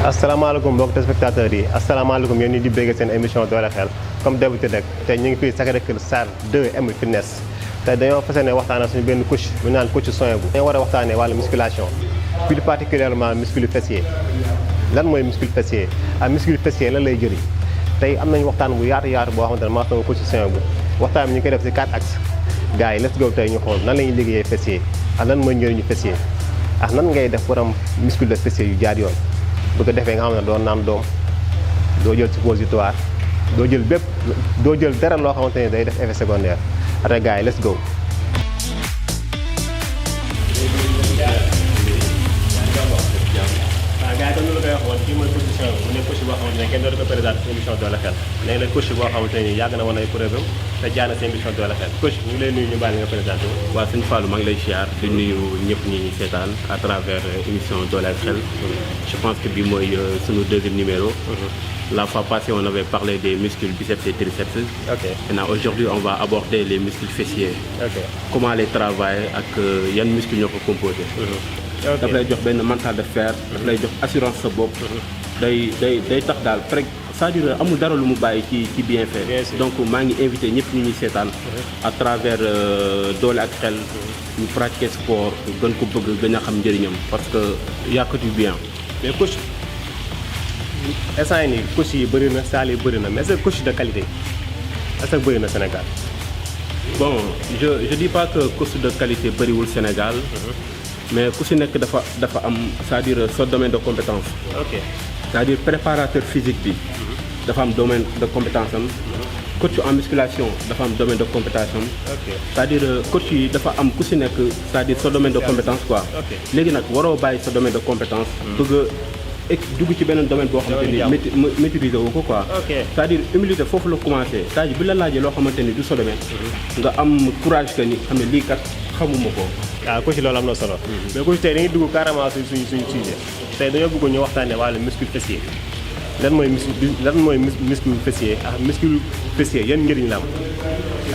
asalaamaaleykum mbokk téléspectateurs yi asalaamaaleykum yéen ñi di bégg seen émission doole xel comme d'habitude rek tey ñu ngi fii Sacré-Cœur Salle 2M Fitness tey dañoo fas yéene waxtaan ak suñu benn coach bu ñu naan coach Souhaibou. dañoo war a waxtaanee wàllu musculation plus particulièrement muscle fessier lan mooy muscle fessier ak muscle fessier lan lay jëriñ tey am nañu waxtaan bu yaatu boo xamante ne maa sama coach Souhaibou waxtaan bi ñu koy def si 4 axes gars yi let's go tey ñu xool nan la ñuy liggéeyee fessier ak lan mooy njëriñu fessier ak nan ngay def pour am muscle de fessier yu jaar yoon bu ko defee nga xam ne doo naan doom doo jël suppositoire doo jël dara loo xamante ne day def effet secondaire après gars yi let's go. waaw gars yi comme ni la koy waxoon kii mooy coach Souhaibou mu nekk coach boo xamante ne kenn dootu ko présenté ci émission doole xel léegi nag coach boo xamante ne yàgg na woon ay preuve am te jaar na ci émission doole xel coach ñu ngi lay nuyu ñu baal nga présenté wu. waaw sëñ Fallou maa ngi lay ziar di nuyu ñëpp ñi seetaan à travers émission doole xel. je pense que bi mooy sunu deuxième numéro. La fois passée on avait parlé des muscles biceps et triceps. ok maintenant aujourd'hui on va aborder les muscles fessiers. ok comment les travailler ak yan muscles ñoo ko composé. daf lay jox benn mental de fer. daf lay jox assurance sa bopp. day tax daal c'est-à-dire amul dara lu mu bàyyi ci bienfait. donc maa ngi invité ñëpp ñu ñuy seetaan. à travers doole ak xel. ñu pratiquer sport gën ko bëgg gën a xam njëriñam parce que y a que du bien. mais coach instant yii nii coach yi bëri na salle yi bëri na mais est-ce que coach de qualité est-ce que bëri na Sénégal. bon je dis pas que coach de qualité bëriwul Sénégal. mais ku si nekk dafa am c'est-à-dire sa domaine de compétence. ok c'est-à-dire préparateur physique bi. dafa am domaine de compétence am. coach en musculation dafa am domaine de compétence am. ok c'est-à-dire coach yi dafa am ku si nekk c'est-à-dire sa domaine de compétence quoi. ok léegi nag waroo bàyyi sa domaine de compétence. bëgg a dugg ci beneen domaine boo xamante ni maîtriser wu ko quoi. ok c'est-à-dire humilité foofu la commencé c'est-à-dire bi la laajee loo xamante ni du sa domaine. nga am courage que ni xam ne lii kat xamuma ko. waaw coach loolu am na solo. mais coach tey dañuy dugg carrément suñu sujet tey dañoo bëgg ñu waxtaanee wàllu muscle fessier lan mooy muscle fessier ak muscle fessier yan njëriñ la am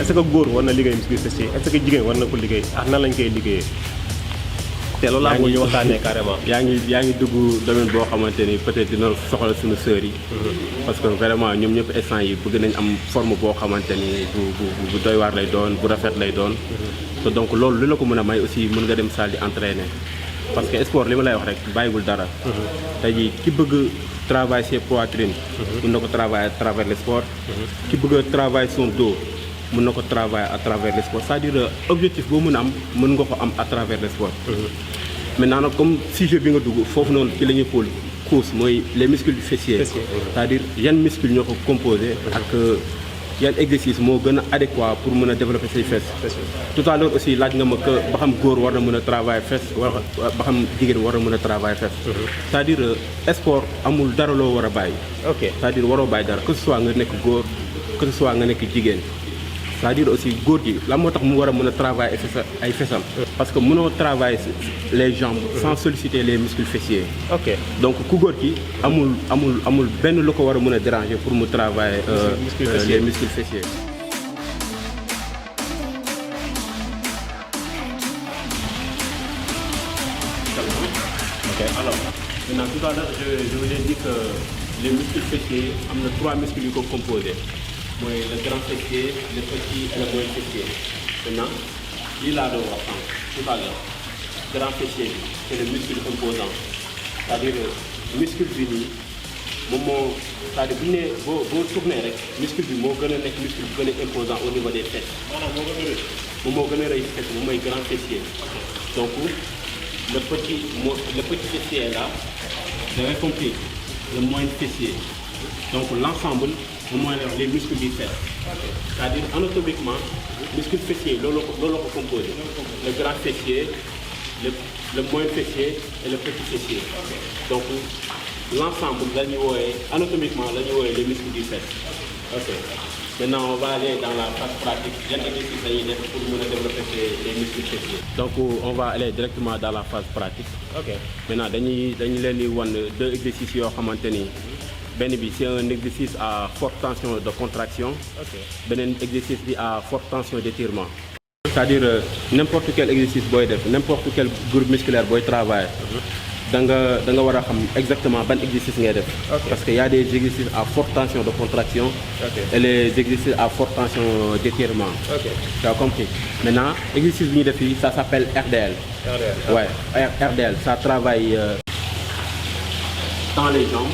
est-ce que góor war na liggéey muscle fessier est-ce que jigéen war na ko liggéey ak nan lañ koy liggéeyee te loolu laa bëgg ñu waxtaanee carrément. yaa ngi dugg domaine boo xamante ni peut-être dina soxla suñu sœurs yi. parce que vraiment ñoom ñëpp instant yi bëgg nañ am forme boo xamante ni bu doy waar lay doon bu rafet lay doon. te donc loolu li la ko mën a may aussi mën nga dem salle di entraîner parce que sport li ma lay wax rek bàyyiwul dara. tey jii ki bëgg travailler ses poitrines. mën na ko travailler à travers le sport. ki bëgg a travailler son dos mën na ko travailler à travers le sport c'est-à-dire objectif boo mën a am mën nga ko am à travers le sport. maintenant nag comme sujet bi nga dugg foofu noonu ci la ñuy xool course mooy les muscles du fessier. c'est-à-dire yan muscles ñoo ko composé. ak yan exercice moo gën a adéquat pour mën a développer say fesses. tout à l'heure aussi laaj nga ma que ba xam góor war na mën a travailler fesses wala ba xam jigéen war na mën a travailler fesses. c'est-à-dire sport amul dara loo war a bàyyi. ok c'est-à-dire waroo bàyyi dara que ce soit nga nekk góor que ce soit nga nekk jigéen. c'est-à-dire aussi góor gi la moo tax mu war a mën a travailler ay fesam. parce que mënoo travailler les jambes sans solliciter les muscles fessiers. ok donc ku góor gi amul benn lu ko war a mën a déranger pour mu travailler les muscles fessiers. ok alors maintenant tout à l'heure je vous ai dit que les muscles fessiers am na 3 muscles yu ko composé. mooy le grand fessier le petit et le moyen fessier. maintenant lii laa doon wax tout à l'heure grand fessier bi c'est le muscle composant c'est-à-dire muscle bi nii moom moo c'est-à-dire bu ñu nee boo tourné rek muscle bi moo gën a nekk muscle bu gën a imposant au niveau des fesses. maanaam moo gën a rëy. moom moo gën a rëy fesse moom mooy grand fessier. donc le petit fessier est là vous avez compris le moyen fessier donc l'ensemble moom mooy les muscles du fesse. c'est-à-dire anatomiquement muscle fessier loolu la ko composé. le grand fessier le moyen fessier et le petit fessier. donc l'ensemble la ñuy wooyee anatomiquement la ñuy wooyee les muscles du fesse. ok maintenant on va aller dans la phase pratique yan exercice la ñuy def pour mën a développer les muscles fessiers. donc on va aller directement dans la phase pratique. ok maintenant dañu leen di wan 2 exercices yoo xamante ni. benn bi c'est un exercice à forte tension de contraction. beneen exercice bi à forte tension d'étirement. c'est-à-dire n'importe quel exercice booy def n'importe quel groupe musculaire booy travailler. da nga war a xam exactement ban exercice ngay def. Parce que y a des exercices à forte tension de contraction. Et les exercices à forte tension d'étirement. Tu as compris. Maintenant exercice bi ñu def fii ça s'appelle RDL. Ouais, RDL ça travaille. Tends les jambes,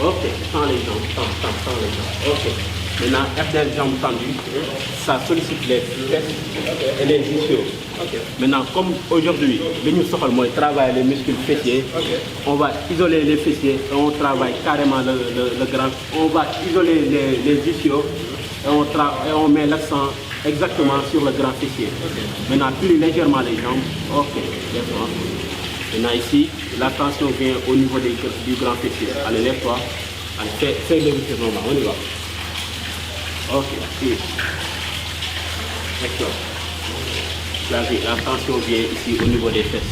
ok, tends les jambes, tends les jambes, ok. Maintenant, RDL jambes tendues, ça sollicite les fesses et les ischios. Maintenant, comme aujourd'hui, nous travaillons les muscles fessiers, on va isoler les fessiers et on travaille carrément le grand. On va isoler les ischios et on met l'accent exactement sur le grand fessier. Maintenant, plus légèrement les jambes, ok, d'accord. Maintenant ici, la tension vient au niveau du grand fessier. Allez, lève-toi. Allez, fais l'exercice normal, on y va. Ok, puis. D'accord. La tension vient ici au niveau des fesses.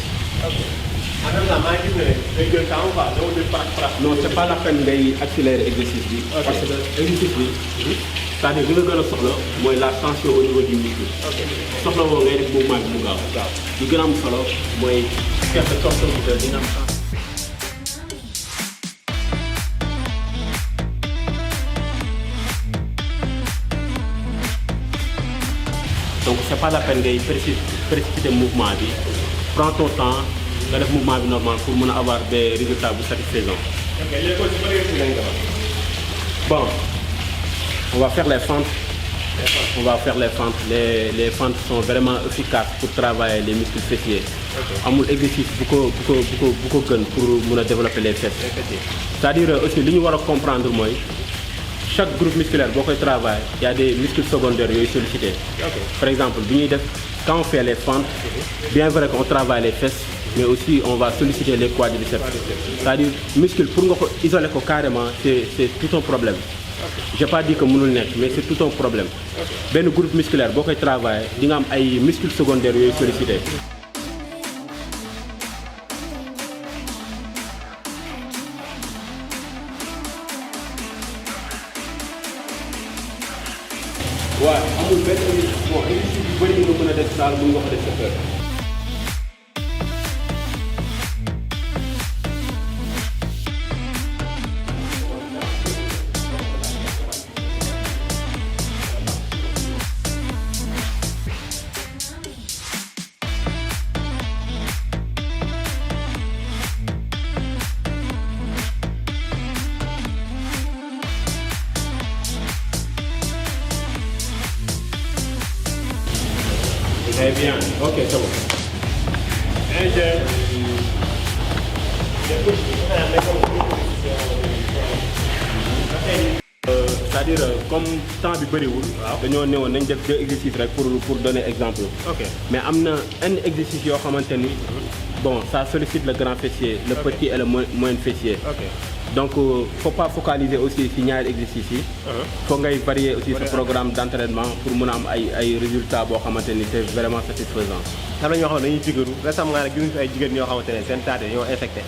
Non, c'est pas la peine d'accélérer l'exercice. Parce que l'exercice, c'est-à-dire que le la tension au niveau du muscle. Soxla woo ngay def mouvement bi mu gaaw. Li gën a am solo mooy faire de sorte que dina am temps. Donc c'est pas la peine ngay précipiter mouvement bi. Prends ton temps nga def mouvement bi normal pour mën a avoir des résultats bu satisfaisants. Bon, on va faire les fentes. On va faire les fentes. Les fentes sont vraiment efficaces pour travailler les muscles fessiers. Amul exercice beaucoup pour développer les fesses. C'est-à-dire aussi li ñu war a comprendre mooy chaque groupe musculaire boo koy travaille il y a des muscles secondaires yooyu sollicités. Par exemple quand on fait les fentes, bien vrai qu'on travaille les fesses, mais aussi on va solliciter les quadriceps. C'est-à-dire muscle pour nga ko isoler ko carrément c'est tout un problème. J'ai pas dit que mënul nekk mais c'est tout un problème. Benn groupe musculaire boo koy travailler di nga am ay muscles secondaires yooyu sollicité. waaw amul benn exercice bu bëri nga mën a def saal mën nga ko def sa kër. Très bien, ok, c'est bon. C'est-à-dire comme temps bi bëriwul. dañoo newoon nañ def 2 exercices rek pour donner exemple. Mais am na un exercice yoo xamante ni bon ça sollicite le grand fessier, le petit et le moyen fessier. Donc faut pas focaliser aussi ci ñaari exercices yi. Faut ngay varier aussi ce programme d'entraînement pour mën a am ay résultats boo xamante ni c'est vraiment satisfaisant. xam na ñoo xam ne dañuy figuru récemment nag gis nañu fi ay jigéen ñoo xamante ne seen taate ñoo infecté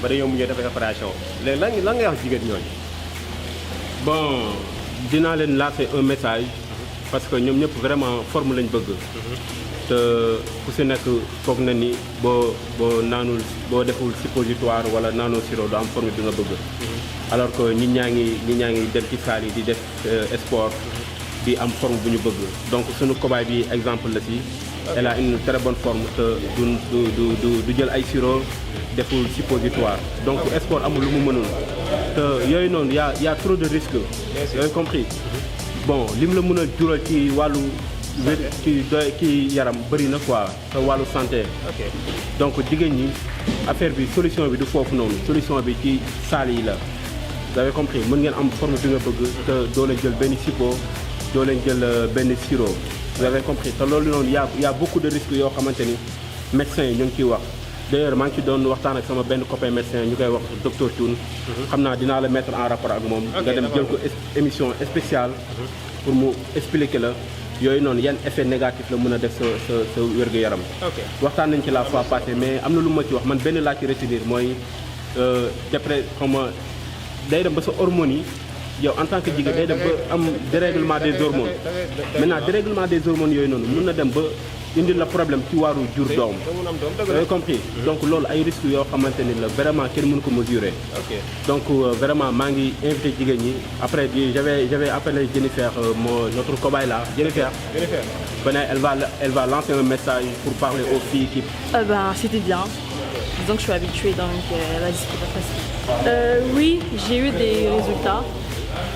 ba dañoo mujjee def opération léegi lan ngay wax jigéen ñooñu. Bon dinaa leen lancer un message parce que ñoom ñëpp vraiment forme lañ bëgg. te ku si nekk foog na ni boo deful suppositoire wala naanoo sirop du am forme bi nga bëgg. Alors que ñi ñaa ngi dem ci salle yi di def sport di am forme bu ñu bëgg donc suñu cobaye bi exemple la si. Elle a une très bonne forme te du jël ay sirop deful suppositoire donc sport amul lu mu mënul te yooyu noonu y a trop de risques. yooyu compris bon lim la mën a jural ci wàllu. ci yaram bëri na quoi te wàllu santé. Donc jigéen ñi affaire bi solution bi du foofu noonu solution bi ci salle yi la. Vous avez compris mën ngeen am forme bi nga bëgg te doo leen jël benn suppo doo leen jël benn sirop. Vous avez compris te loolu noonu y a beaucoup de risques yoo xamante ni médecins yi ñu ngi ciy wax. D'ailleurs maa ngi ci doon waxtaan ak sama benn copain médecin ñu koy wax docteur Thioune. Xam naa dinaa la mettre en rapport ak moom. nga dem jël ko émission spéciale. pour mu expliquer la. yooyu noonu yan effet négatif la mën a def sa wér-gu-yaram. waxtaan nañ ci la fois passée mais am na lu ma ci wax man benn laa ci retenir mooy d'après xam nga day dem ba sa hormones yi yow en tant que jigéen day dem ba am dérèglement des hormones maintenant dérèglement des hormones yooyu noonu mën na dem ba indi la problème ci waaru jur doom. vous avez compris donc loolu ay risques yoo xamante ni la vraiment kenn mënu ko mesurer. donc vraiment maa ngi invité jigéen ñi après j'avais appelé Jennifer notre cobaye là Jennifer. Elle va lancer un message pour parler aux filles qui. C'était bien. Disons que je suis habituée, donc elle a dit que c'était pas facile. Oui, j'ai eu des résultats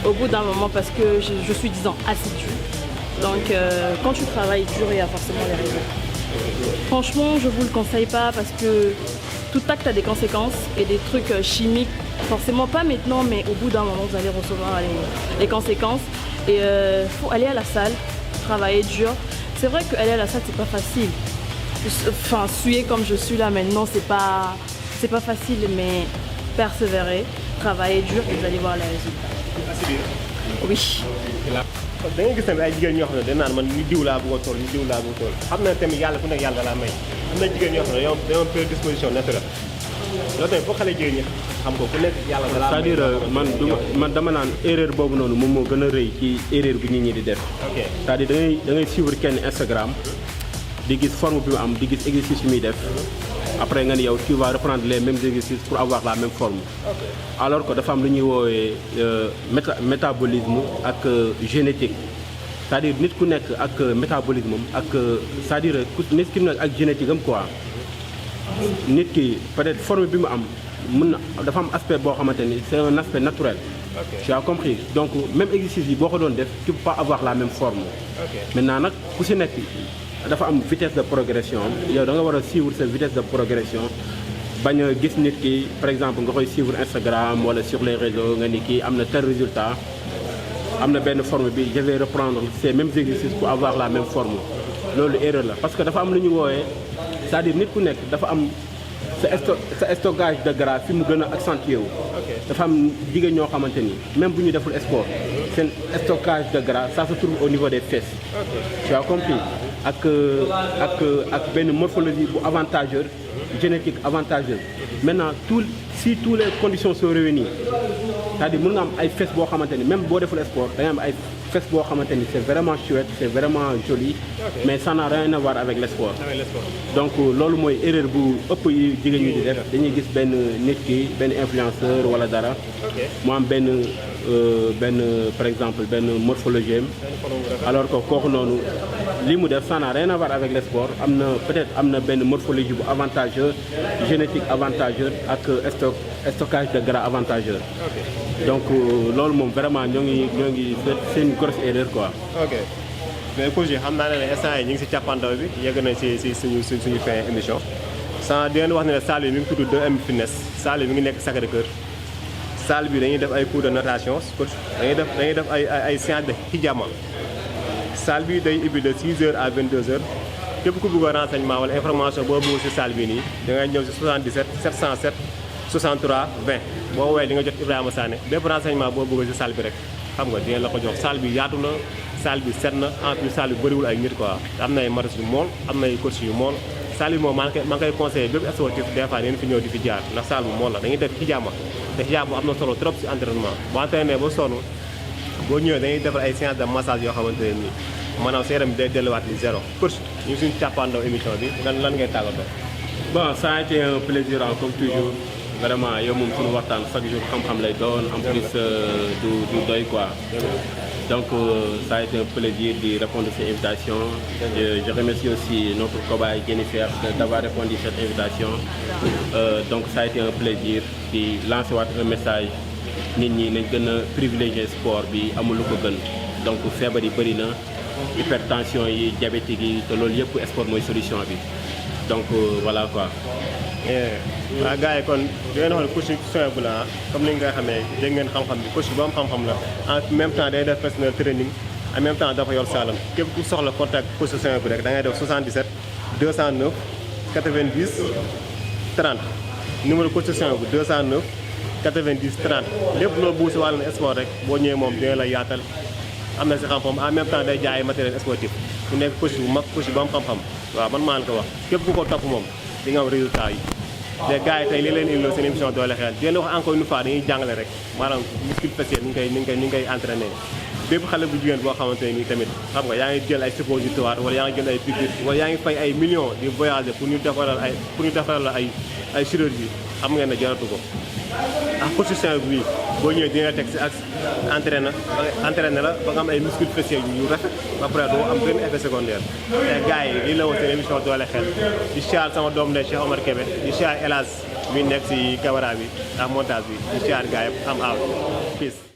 au bout d'un moment parce que je suis, disons, assidue. Donc quand tu travailles dur, il y a forcément les résultats. Franchement, je vous le conseille pas parce que tout acte a des conséquences et des trucs chimiques. Forcément pas maintenant, mais au bout d'un moment, vous allez recevoir les conséquences. Et faut aller à la salle, travailler dur. C'est vrai qu'aller à la salle, c'est pas facile. Enfin, suer comme je suis là maintenant, c'est pas facile, mais persévérer, travailler dur et vous allez voir les résultats. Oui. da ngay gis tamit ay jigéen ñoo xam ne dañ naan man ni diw laa bëgg a toll ni diw laa bëgg a toll xam na tamit yàlla ku nekk yàlla laa may am na jigéen ñoo xam ne dañoo am prédisposition naturelle loolu tamit boo xale jigéen ñi xam ko ku nekk yàlla da laa may. c'est-à-dire man dama naan erreur boobu noonu moom moo gën a rëy ci erreur bi nit ñi di def. c'est-à-dire da ngay suivre kenn Instagram di gis forme bi mu am di gis exercice yu muy def après nga ni yow tu vas reprendre les mêmes exercices pour avoir la même forme. Alors que dafa am lu ñuy woowee métabolisme ak génétique c'est-à-dire nit ku nekk ak métabolisme am ak c'est-à-dire nit ki nekk ak génétique am quoi nit ki peut-être forme bi mu am mën na dafa am aspect boo xamante ni c'est un aspect naturel. Tu as compris donc même exercice yi boo ko doon def tu peux pas avoir la même forme. Maintenant nag ku si nekk dafa am vitesse de progression yow da nga war a suivre sa vitesse de progression bañ a gis nit ki par exemple nga koy suivre Instagram wala sur les réseaux nga ni kii am na tel résultat am na benn forme bi je vais reprendre ces mêmes exercices pour avoir la même forme loolu erreur la parce que dafa am lu ñu woowee c'est-à-dire nit ku nekk dafa am sa stockage de gras fi mu gën a accentué wu. dafa am jigéen ñoo xamante ni même bu ñu deful sport seen stockage de gras ça se trouve au niveau des fesses. Tu as compris ak benn morphologie bu avantageuse génétique avantageuse maintenant si toutes les conditions sont réunies c'est-à-dire mën nga am ay fesses boo xamante ni même boo deful sport da nga am ay fesses boo xamante ni c'est vraiment chouette c'est vraiment joli mais ça n'a rien à voir avec le sport. Donc loolu mooy erreur bu ëpp yi jigéen ñi di def dañuy gis benn nit ki benn influenceur wala dara mu am benn par exemple benn morphologie alors que kooku noonu li mu def ça n'a rien à voir avec le sport am na peut-être am na benn morphologie bu avantageux génétique avantageux ak stockage de gras avantageux. Donc loolu moom vraiment ñoo ngi c'est une grosse erreur quoi. mais coach yi xam naa ne instant yi ñu ngi si càppandaw bi yegg nañ si suñu fin émission sans di leen wax ne ne salle bi mi ngi tudd 2M Fitness salle bi mi ngi nekk Sacré-Cœur salle bi dañuy def ay cours de natation coach dañuy def ay séances de hijama salle bi day ubbi de 6h à 22h képp ku bëgg renseignement wala information boo bëgg si salle bi nii da ngay ñëw si 77 707 63 20 boo woowee di nga jot Ibrahima Sané bépp renseignement boo bëgg si salle bi rek xam nga dinañ la ko jox salle bi yaatu na salle bi set na en plus salle bi bëriwul ay nit quoi am na ay maris yu mool am na ay coach yu mool salle bi moom maa ngi koy conseillé bépp sportif des fois dañu fi ñëw di fi jaar ndax salle bu mool la dañuy def hijama te hijama am na solo trop si entraînement boo entraîné ba sonn boo ñëwee dañuy defar ay séances de massage yoo xamante ne nii maanaam sa yaram bi day delluwaat ni zéro coach ñu ngi suñu càppaandaw émission bi lan ngay tàggatoo. Bon ça a été un plaisir comme toujours vraiment yow moom suñu waxtaan chaque jour xam-xam lay doon en plus du doy quoi. Donc ça a été un plaisir de répondre à cette invitation. Je remercie aussi notre cobaye Jennifer d'avoir répondu à cette invitation. Donc ça a été un plaisir de lancer un message nit ñi nañ gën a privilégier sport bi amul lu ko gën donc feebar yi bëri na hypertension yi diabétique yi te loolu yëpp sport mooy solution bi donc voilà quoi. waaw gars yi kon di ngeen xool coach bu la comme ni nga koy xamee dégg ngeen xam-xam bi coach bu am xam-xam la en même temps day def personal training en même temps dafa yor saalam képp ku soxla contact coach bu rek da ngay def 77 209 90 30 numéro coach bu 209 90 30 lépp loo bëgg si wàllum sport rek boo ñëwee moom dina la yaatal am na si xam-xam en même temps day jaay matériel sportif ku nekk coach bu mag coach bu am xam-xam waaw man maa la ko wax képp ku ko topp moom di nga am résultat yi. les gars yi tey li leen indiloo seen émission doole xel di leen wax encore une fois dañuy jàngale rek maanaam muscle fessier ni ñu koy entraîné bépp xale bu jigéen boo xamante ne nii tamit xam nga yaa ngi jël ay suppositoire wala yaa ngi jël ay piqûre wala yaa ngi fay ay millions di voyager pour ñu defaral la ay chirurgie xam ngeen ne jaratu ko ak position bi boo ñëwee dina teg si ak entraîné la ba nga am ay muscle fessier yu rafet ba pare doo am benn effet secondaire te gars yi lii la woon seen émission doole xel di siyaar sama doom ne Cheikh Omar Kébé di siyaar El Hadj mi nekk si caméra bi ak montage bi di siyaar gars yi am aw peace